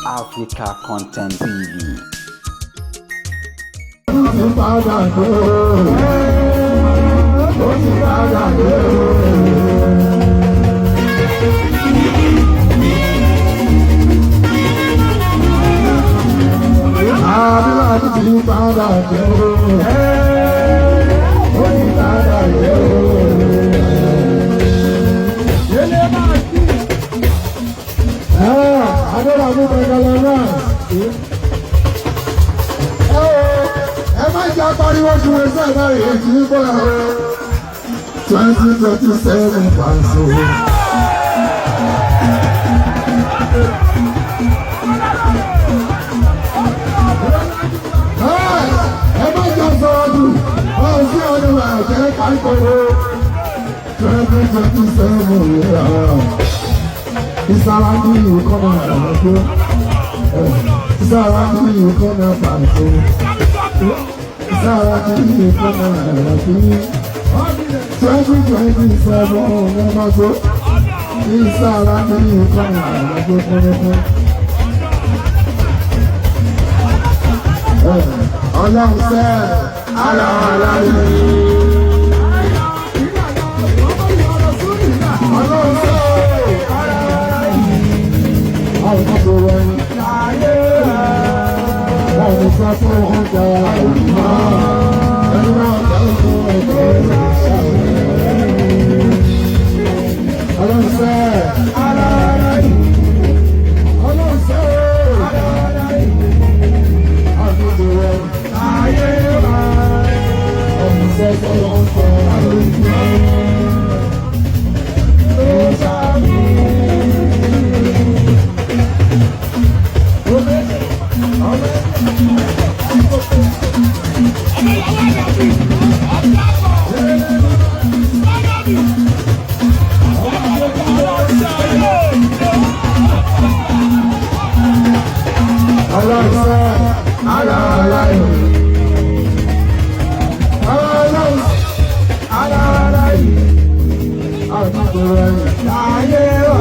Africa Content TV. Ó ti padà dé o. Ó ti padà dé o. Àdúrà ti padà dé o. Ó ti padà dé o. Àdúrà mú bẹ̀rẹ̀ lọ náà. Ẹ má jẹ́ apariwo ju ẹsẹ̀ náà èyí ń bọ̀ ọ́. 2027 Paso. Ẹ má jẹ́ sọ̀rọ̀ jù, ọ̀ sí ọdún ẹ̀jẹ̀ káríkòrò. 2027 Ìsàlá ní ìlú kọ́nà àlọ́jọ́. Ìsàlá ní ìlú kọ́nà Paso. Ìsàlá ní ìlú kọ́nà àlọ́jọ́. 2027 ọmọ Ìsàlá ní ìlú kọ́nà àlọ́jọ́ fúnfún. Ọlọ́run sẹ́, ara ara rẹ̀. Ọlọ́run sẹ́, ara ara rẹ̀. Àwọn kan tó wẹ̀ wọ́n ní sọ fún oúnjẹ àìmọ́. Ẹni náà fẹ́ fún ẹgbẹ́ Ọlọ́run sẹ́, ara ara rẹ̀. Ọlọ́run sẹ́, ara ara rẹ̀. Àwọn kan tó wẹ̀ ọ̀hún sẹ́ fún oúnjẹ àìmọ́. Ọlọ́run sẹ́, ara ara rẹ̀. Ọlọ́run ara ara yìí. Àdúgbò rẹ̀ láyé wá.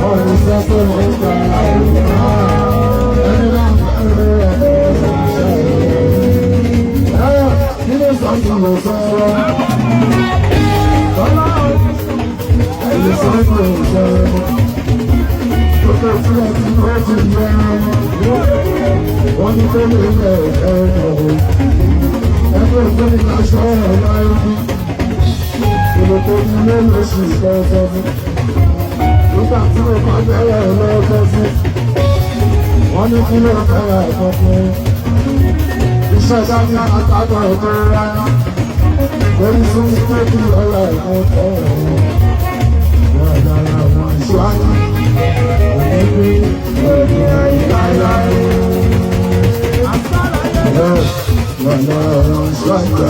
Ọ̀run sẹ́ fún oúnjẹ àìmọ́. Ẹni náà fẹ́ rẹ̀ ṣe. Ẹ nínú sọ́ọ̀tún ló sọ̀rọ̀. Ẹni sọ́ọ̀tún ló sọ̀rọ̀. Gbogbo ìtura tí ó ti yẹ. Wọ́n ní kó lè lẹ̀ ẹ̀rọ. Ẹgbẹ́ ògbóni aṣọ ọ̀la ẹbí. Ìlòkò ní ilé lóṣù lọ́sọ̀ fún. Nígbà tí mo kọ́ bẹ̀rẹ̀ lọ́sọ̀ fún. Wọ́n ní kí ló fẹ́rẹ̀ ẹ̀kọ́ fún. Iṣẹ́ dání àtàkọ̀ ẹ̀kọ́ rárá. Lórí fún tó kí ọ̀la ẹ̀kọ́ tẹ̀ ẹ̀rọ. Wọ́n dára wọn ṣíwájú. Òní bí lórí ayé láéláé. Wọ́n dára wọn ṣíwájú.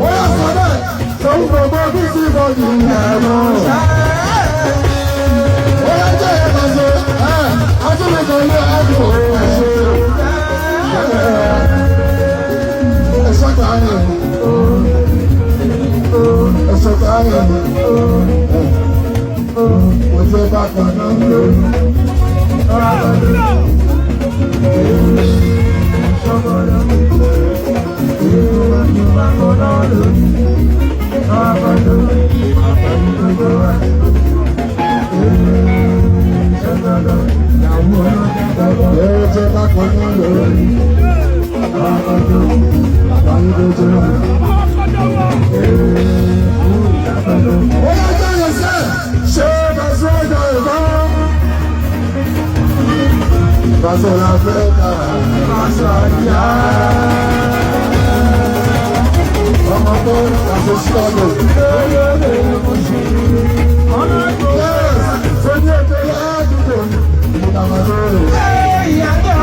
Ó yà sọ bẹ́ẹ̀, sọ fún gbogbo bí sí bọ́ọ̀lù ẹ̀rọ. Ó yà jẹ́ ẹ̀ka ṣe, ẹ̀ àtúntò ilé ẹ̀kọ́ ẹ̀ṣẹ̀. Ẹ̀ṣọ́ tààyè. Ẹ̀ṣọ́ tààyè. Mo jẹ́ bákan náà lórí. Ẹ̀jẹ̀ bákan náà lórí. Ó yà jẹ́ ẹ̀ṣẹ̀ ṣé bàṣẹ́ ìjọ ìbọn. Bàṣẹ́ la fẹ́ ká bàṣẹ́ àyà. Ọmọ tó bàṣẹ́ ṣọ́ọ̀bù. Yes, ṣé ní ètò ìyá àdúgbò ìdàgbàsókè.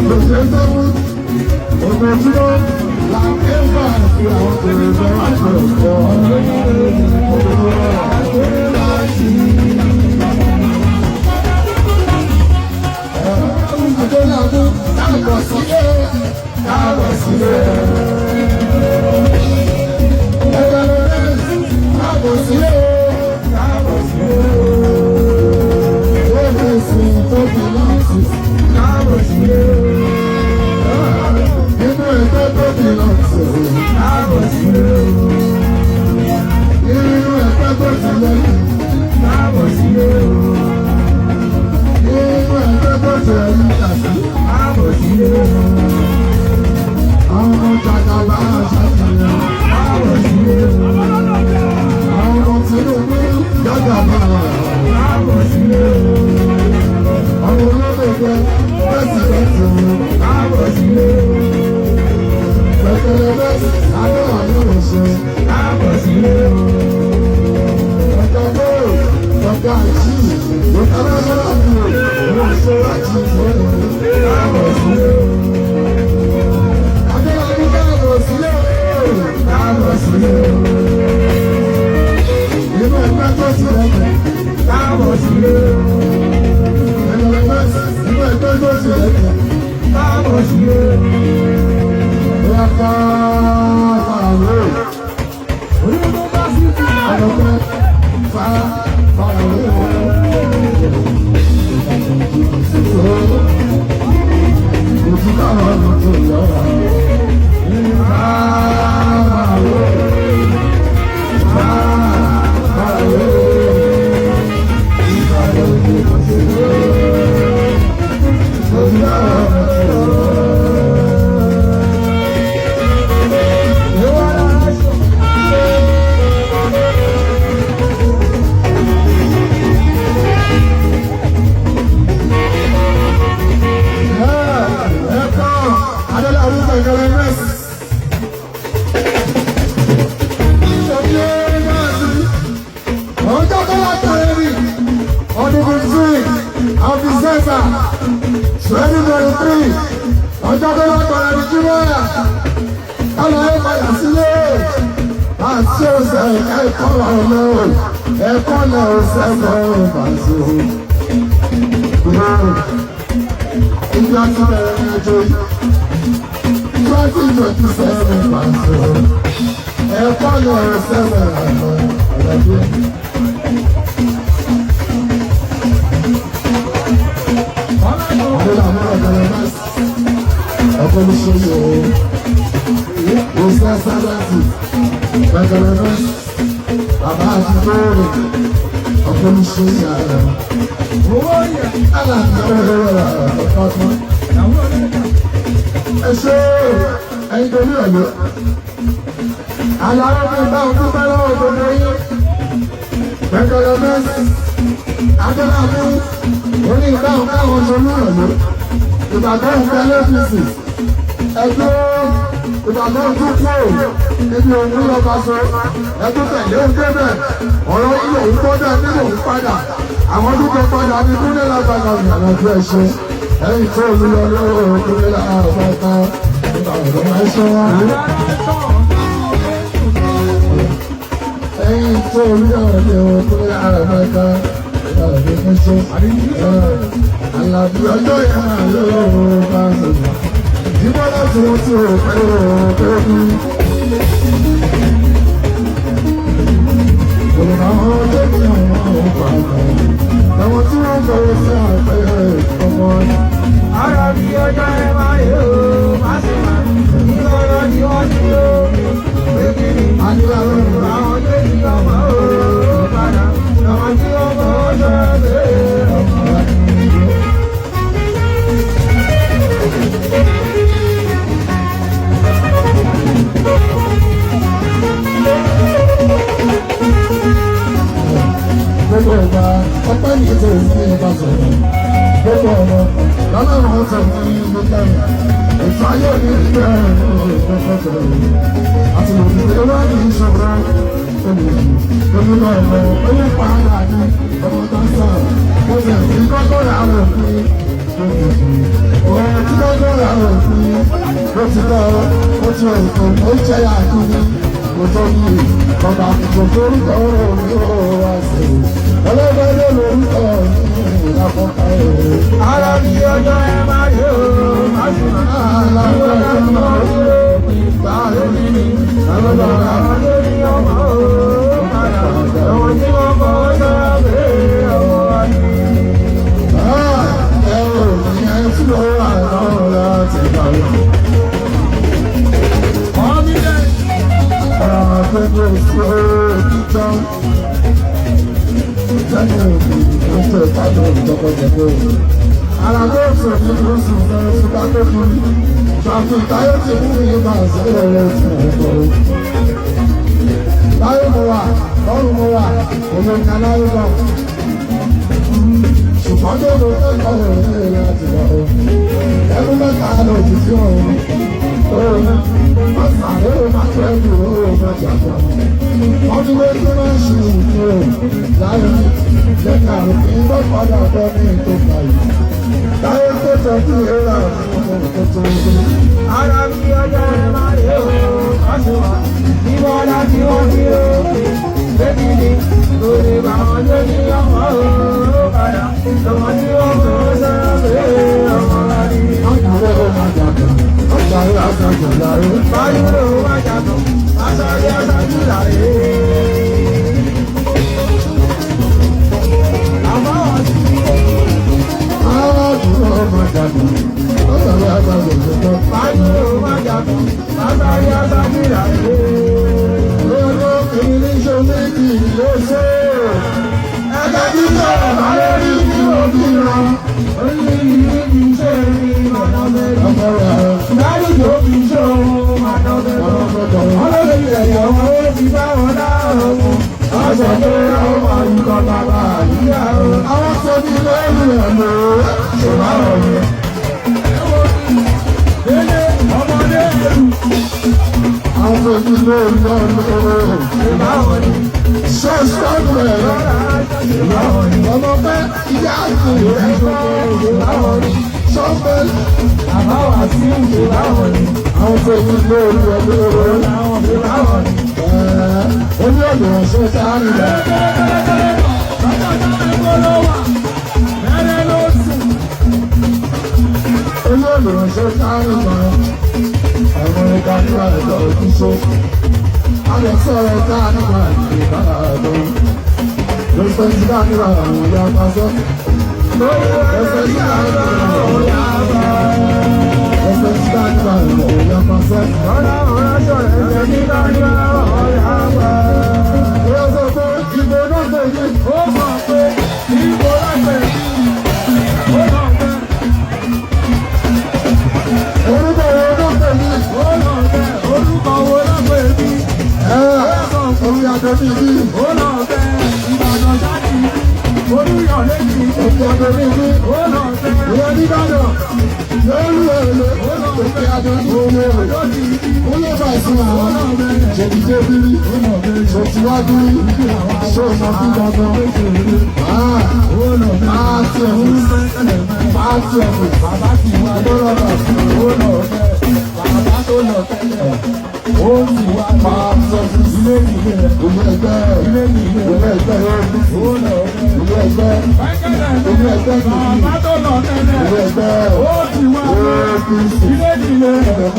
Lòṣèṣẹ́wó, ojoojúmọ́ la ń bá àti àwọn obìnrin lọ́wọ́ àti ọ̀pọ̀. Adélábù káàbọ̀ sílé, káàbọ̀ sílé. Ẹgbẹ̀rún káàbọ̀ sílé, káàbọ̀ sílé. APC tó bí lọ́ọ̀sì, káàbọ̀ sílé. Inú ẹgbẹ́ tó bí lọ́ọ̀sì, káàbọ̀ sílé. Inú ẹgbẹ́ tó ti lẹ́yìn, káàbọ̀ sílé. Inú ẹgbẹ́ tó ti ẹ̀yìn kàṣí, káàbọ̀ sílé. Àwọn ọmọ jàgàbá ṣàtìyàn, káàbọ̀ sílé. Àwọn ọmọ Tinubu jàgàbá, káàbọ̀ sílé. Àwọn olóògbé pẹ́sìdẹ̀ntì, káàbọ̀ sílé. Pẹ̀tẹ̀lẹ̀ bẹ́sì, adéwà yóò ṣe, káàbọ̀ sílé. Ọ̀gá bóòlù, ọ̀gá ìṣí, ìtàlẹ́sọ̀rọ̀ àti ìṣòro àti ìṣòro, káàbọ̀ sílé. Adéwàlú káàbọ̀ sílé, káàbọ̀ sílé. Inú ẹgbẹ́ tó ti lẹ́yìn, káàbọ̀ sílé. Inú ẹgbẹ́ tó ti lẹ́yìn, káàbọ̀ sílé. Ìyá fàràwé. Ọlọ́pẹ́ fàràwé. Ojú káwọn ọmọ tó yọra. Fàràwé. Fàràwé. Ìbàdàn ìjìnà sí ojú káwọn ọmọ tó yọra. Ẹ̀kọ́ Adélé Arúgbó ìkẹlẹ̀ mẹ́sì. Ṣèjì máa sí. Ọjọ́ tó látàrí rí. Ọdún 15 of December 2023. Ọjọ́ tó látàrí rí Jímọ̀yà. Kálọ̀ ẹ̀ padà sílé. Àti ọ̀sẹ̀ ẹ̀kọ́ ọ̀lọ́. Ẹ̀kọ́ náà ọ̀sẹ̀ kọ́ ọ̀bàṣọ. Ìgbà tí bẹ̀rẹ̀ ní ọjọ́ yìí. 2027 pàṣẹ. Ẹ̀kọ́ lọ sẹ́wọ̀n àná ọ̀dọ́dún. Adéla àmúlò ọ̀gẹ̀rẹ̀ mẹ́sì. Ọkọ̀ mi ṣe yòó. Òṣìṣẹ́ sábàtì. Ọ̀gẹ̀rẹ̀ mẹ́sì. Bàbá àti tóórè. Ọkọ̀ mi ṣe yàrá. Aláàbí ọ̀rẹ́ rẹ̀ ọ̀pọ̀. Ẹ ṣe ẹyin tó ní ọ̀yọ́. Àlàó mi bá òun dúpẹ́ lọ́wọ́ gbogbo yín. Pẹ̀kẹ̀lẹ̀ mẹ́sì. Adélábù oní ìbáhùn káwọn ṣe ní ọ̀yọ́. Ìbàdàn ìfẹ́ APC. Ẹgbẹ́ Ìbàdàn tún kúrò níbi òun lọ́ba sọ. Ẹgbẹ́ tẹ̀lé òun débẹ̀. Ọ̀rọ̀ yìí lòun gbọ́dọ̀ nínú òun padà. Àwọn dúpẹ́ padà ní Kúnlé lágbàdàn ní àlàáfíà ẹ̀ṣẹ̀. Ẹ̀yìn tó olúyọ lọ́wọ́ Kúnlé lágbàdàn ìbàdàn ẹ̀ṣẹ̀. Ẹ̀yìn tó olúyọ lọ́wọ́ Kúnlé lágbàdàn ìbàdàn ẹ̀ṣẹ̀. Àlàáfíà ọjọ́ yẹn máa lọ́wọ́ bá sọ̀rọ̀. Ìbọn láti wọ́n tí ó pẹ́ òun pẹ́ kú. Àwọn tó ní àwọn ọ̀pá àwọn tí wọ́n fọwọ́ sí àpẹẹrẹ ọmọ. Ara mi ọjọ́ ẹ máa yẹ o, má sì máa ní ọ̀rọ̀ ni wọ́n ti o. Pé kí ni Adéláwọ̀ àwọn tó ní ọmọ o padà, àwọn tí wọ́n mọ̀ ọ́ sọ̀rọ̀ bẹ́ẹ̀ ọmọ. Gbogbo ọba ọpẹ́ ní ètò ìfún ìbá sọ̀rọ̀. Gbogbo ọmọ lọ́lọ́run ọ̀sẹ̀ fún ìlú kẹrin. Ètò ayé mi ń bẹ̀rẹ̀ ọ̀rọ̀ sọ̀rọ̀. Àti òṣìṣẹ́ wá ní ìṣòro. Olùdókòwò ọmọ owó pààlà ní ọmọ tó ń sọ̀rọ̀. Mo sì fi kọ́kọ́ rà wọ̀ fún òun tí kọ́kọ́ Ó jẹ́ àdúgbò kò tó ní ọba kò forúkọ ọ̀rọ̀ mi ò wá sí i. Ọlọ́gbọ́n lórúkọ mi àkọ́kọ́ ẹ̀. Ara mi ọjọ́ ẹ máa rí o, má sì máa. Ìwọ láti wọ́n ti rò ìgbà lórí mi. Àwọn bàbá lórí ọmọ o, padà. Àwọn tí wọ́n fọwọ́ sọ́ra pé ọmọ wa ni. Ẹ ò ní ẹ tí ó wà lọ́rùn láti bá lọ. Láyé mo wà, lọ́rùn mo wà, òun ní aláyé lọ. Ṣùgbọ́n tó lọ kẹ́kọ̀ọ́ rẹ̀ láti lọ. Ẹkún mẹ́ta lòdì sí ọ̀run. Ara mi ọjọ́ ẹ máa rí o, má sì máa. Ìwọ láti wọ́n ti rò bébí ni. Kò lè bá wọn lórí ọmọ o, padà. Àwọn tí wọ́n fọwọ́ sọ́ra pé ọmọ wa ni. Báyúrò wá jàdùn, aṣáájú aṣáájú láyé. Àmọ́ báyúrò wá jàdùn, aṣáájú aṣáájú láyé. Orí ìlú kì í ṣe ní màná bẹ́ẹ̀. Lárúgbó kì í ṣe ohun màná bẹ́ẹ̀. Ọlọ́run ẹ̀yọ̀ wọn ó ti bá wọn dá òun. Ọ̀sẹ̀ tó rà ó máa ń kọ́ bàbá àyíká o. Àwọn tó ní lórí ẹ̀mọ́ ṣùgbọ́n ọ̀rẹ́. Délé ọmọdé ẹrù Àwọn tó ní lórí ẹ̀mọ́ ṣèbáwọn ni. ṣe sọ́ọ̀nù ẹ̀rọ. Lọ́la aṣọ ṣèbáwọn ni. Ọmọ pẹ́ ìyá àti rẹ̀ Ṣèbáwọn ni. sọ́ọ̀fẹ́. Àbáwá sí ṣèbáwọn ni. Àwọn tó ní lórí ẹ̀mọ́ Làwọn ṣèbáwọn ni. oní ọ̀dọ̀ ṣe sáré rẹ̀. Oní ọ̀dọ̀ ṣe sáré rẹ̀. Àwọn ìka nípa ẹ̀dọ̀ òkúso. A lè sọ̀rọ̀ ká nípa ìgbà ẹ̀dọ̀. Lọ́sẹ̀ tí ká nípa àwọn ìyá pàṣẹ. Lọ́sẹ̀ tí ká nípa àwọn ìyá Lọ́sẹ̀ tí ká nípa àwọn ìyá pàṣẹ. Ìyá sọ pé ìbò náà pè mí. Orúkọ wo ló pè mí? Orí adé mi bí. Òkè adé mi bí. Ìyá Nìbàdàn. Lórí èlé. Òkè adé mi bí. Ó lè bá ìsìn àwọn. Ṣèkìjé bírí. Ṣètìwájú. Ṣé o mọ bí dandan? Pàtì ọ̀fíìsì. Pàtì ọ̀fíìsì. Bàbá ti wá Ọlọ́run. ó lọ fẹ́, bàbá tó lọ tẹ́lẹ̀, ó sì wá Pàtì ọ̀fíìsì. ilé ìlé rẹ̀, Ilé ẹgbẹ́. ilé ìlé Ilé rẹ̀, ẹgbẹ́ APC. ó lọ fẹ́. Ilé ẹgbẹ́. Ilé ẹgbẹ́ nìyí. Bàbá tó lọ tẹ́lẹ̀, Ilé ẹgbẹ́. ó sì wá APC. ilé ìlé rẹ̀,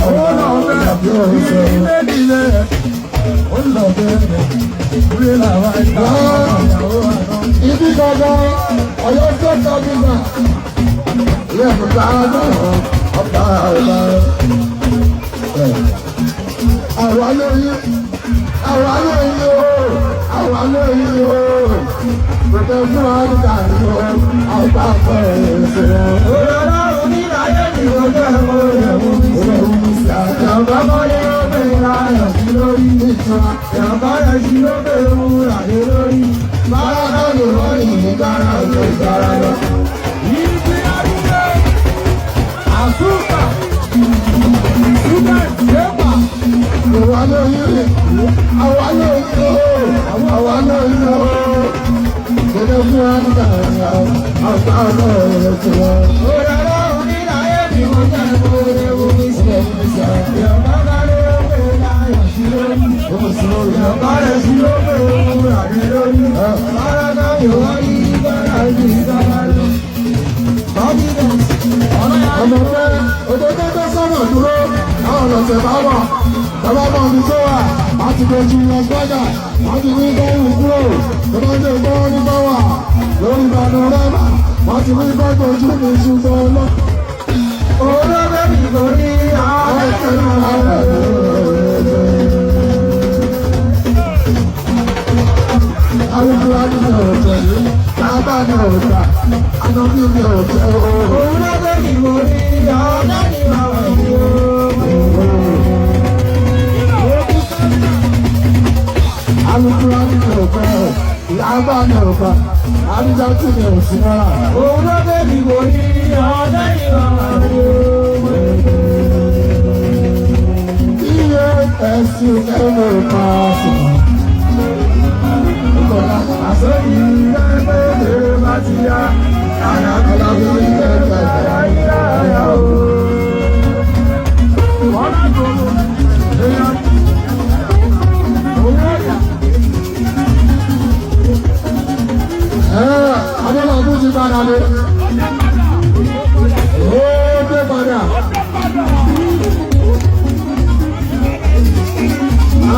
ó lọ fẹ́, ilé ìlé rẹ̀, ó lọ fẹ́ ilé làwa ìta ìyàwó àná. Ibi gangan Ọ̀yọ́ state government ilé ẹ̀kọ́ náà ọba ọba àwa lóyún àwa lóyún o àwa lóyún o kòtò fún wa nígbà tó ọba fẹ́ẹ́ ṣe Ọlọ́run ní ayé mi ò jẹ́ mo rẹ̀ mú mi sí. òun sí àjọ Ìjàmbá kọ́lé ó bẹ̀rẹ̀ ayọ̀ sí lórí. ìtura Ìjàmbá rẹ̀ sí ló bẹ̀rẹ̀ òun rà lé lórí. bára náà lè wọ́n ní ìgbára ló ìgbára lọ. Ibi arúgbó, àsúkà, ṣúgà ìdẹ́pà. Àwa lóyún àwa lóyún o àwa lóyún o kòtò fún wa nígbà ọba fẹ́ẹ́ ṣe wọn. Ọlọ́run ní ayé mi ò jẹ́ mo rẹ̀ mú mi sí. Ìjàmbá kọ́lé ó lọ pẹ́ òdòdó tó sọ̀rọ̀ dúró àwọn ọ̀lọ́sẹ̀ bá wà bàbá mọ̀ mi tó wà láti dojú lọ gbọ́dà wọ́n ti wí gbọ́hùn kúrò tó bá dé gbọ́ ní bá wà lórí panorama wọ́n ti wí gbọ́dọ̀ ojú mi ṣùgbọ́n lọ. Òun ló gbé mi gorí ọ̀dẹ́ ní màá wà ní o. Arúgbó ní ọ̀tẹ̀ yìí, bàbá ní ọ̀tà, ànábì ní ọ̀tẹ̀ ooo. Òun ló gbé mi gorí ọ̀dẹ́ ní màá wà ní o. Arúgbó ní ọ̀tẹ̀, bàbá ní ọ̀tà, àdìjà tí mi ò sí náà. Òun ló gbé mi gorí ọ̀dẹ́ ní màá wà ní o. Iye ẹ̀sìn ẹ̀rọ pàṣẹ. Ìkọ̀lá Àsọyí lẹ́gbẹ́ èrè bá ti yá. Alábí ní ẹ̀ka Ayáyá o. Wọ́n á gbòòrò. Èèyàn òun ọ̀yà. Ẹ̀ Adélọ́bù ti padà dé. Ó dé padà.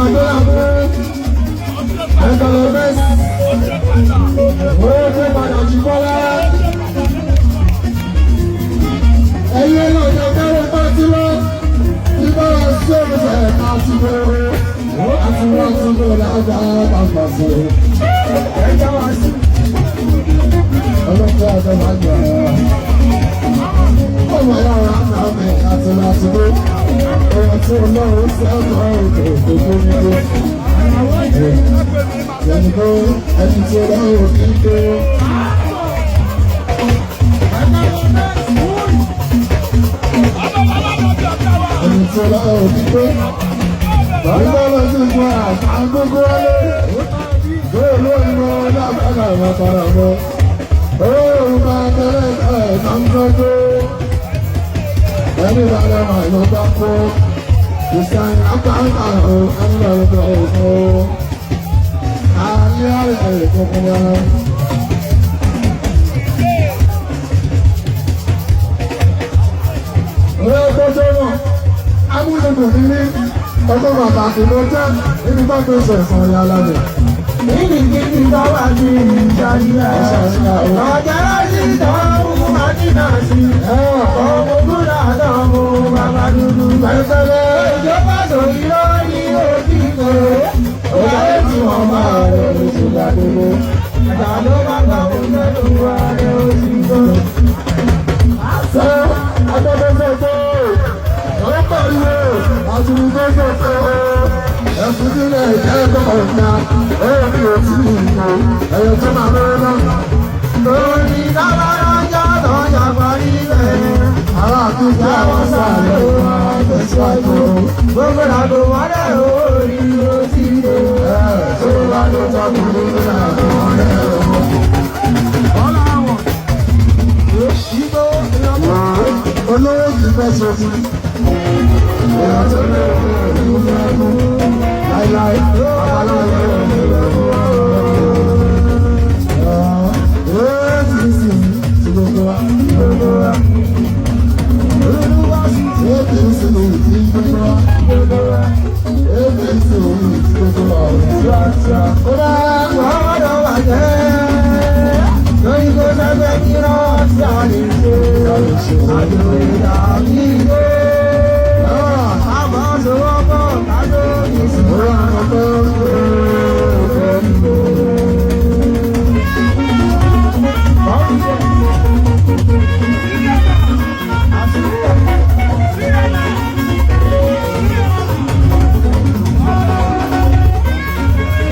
Adélọ́bù ẹ̀kọ́lọ́ bẹ́sì. Ó dé padà jù bọ́lá. Ẹyẹ lọ́jọ́ kẹ́rẹ́ pátí lọ. Ìbára sí òrùsẹ̀ àti bẹ̀rẹ̀. Àti wọ́n ti bẹ̀rẹ̀ lágbàá bàbá sí. Ẹja wá sí. Ọlọ́pàá àtàlágbà ọmọ yàrá àmì àti lásìkò ọ̀rọ̀ tí ọlọ́run sẹ́kọ̀ọ́ òkè òkè nígbó ẹni tó ẹni tí ọlọ́run kì í tó. Ẹni tí ọlọ́run kì í tó. Bàbá lọ sí ìgbà àgbógbó wálé. Bẹ́ẹ̀ ló ń lọ lábàgà ìwọ̀n mọ́. Orúkọ tẹ́lẹ̀ ẹ̀ máa ń gbọ́dọ̀. Ẹni bá lọ máa ló bá kó. Ìsàn àpáńkà ò ń lọ lọ òkú. Ayé àrẹ̀ ìkókó lọ. Ọ̀rẹ́ gbọ́dọ̀ náà, amúlùdùn ní ní ọkọ̀ bàbá ìlú jẹ́ níbi bá gbé sọ̀rọ̀ ìyá lálẹ́. Níbi kíbi tó wà ní ìjàdílẹ̀. Ọ̀jẹ̀rẹ̀ sí ìdánwò Màdínà sí. Ọmọ ògúnlá náà mú bàbá dúdú. Pẹ̀lẹ́pẹ̀lẹ́. Ìjọba sòrí lórí òbí kò. Ó yẹ kí wọ́n máa rẹ̀ lóṣù gbàdúgbò. Àgbàdo bàbá òun lẹ́nu wa rẹ̀ ó sì gbọ́. Ṣé agbẹ́gbẹ́gbẹ́ ó pariwo àtúndógbòfẹ́ ẹ̀fún nílẹ̀ ìjẹ́kọ̀ọ́ ọ̀gá ẹ̀rí òtí ìlú ẹ̀yẹ tó máa lọ́wọ́ náà. Lórí tábàrà jọ́ lọ́jà parí rẹ̀. Ará àtúntò àwọn sáré tẹ̀síwájú. Gbogbo làgbo mọ́lẹ̀ orí ó ti dé. Ẹ̀ tó bá ló tọ́kùn nínú àwọn ọ̀rẹ́ wọn. Olówó kì í fẹ́ ṣe fún. Èèyàn tó lé ìlú fẹ́ mú. Láíláí, babaláwo ló ń lò ó. APC ti gbogbo wa. APC ti gbogbo wa. APC ti gbogbo wa. Ó dá Ọ̀rọ̀ wà jẹ́ lórí kó sẹ́gbẹ́ kí rọ́ọ̀sì àlejò. Àjò ìdàbí ìgbó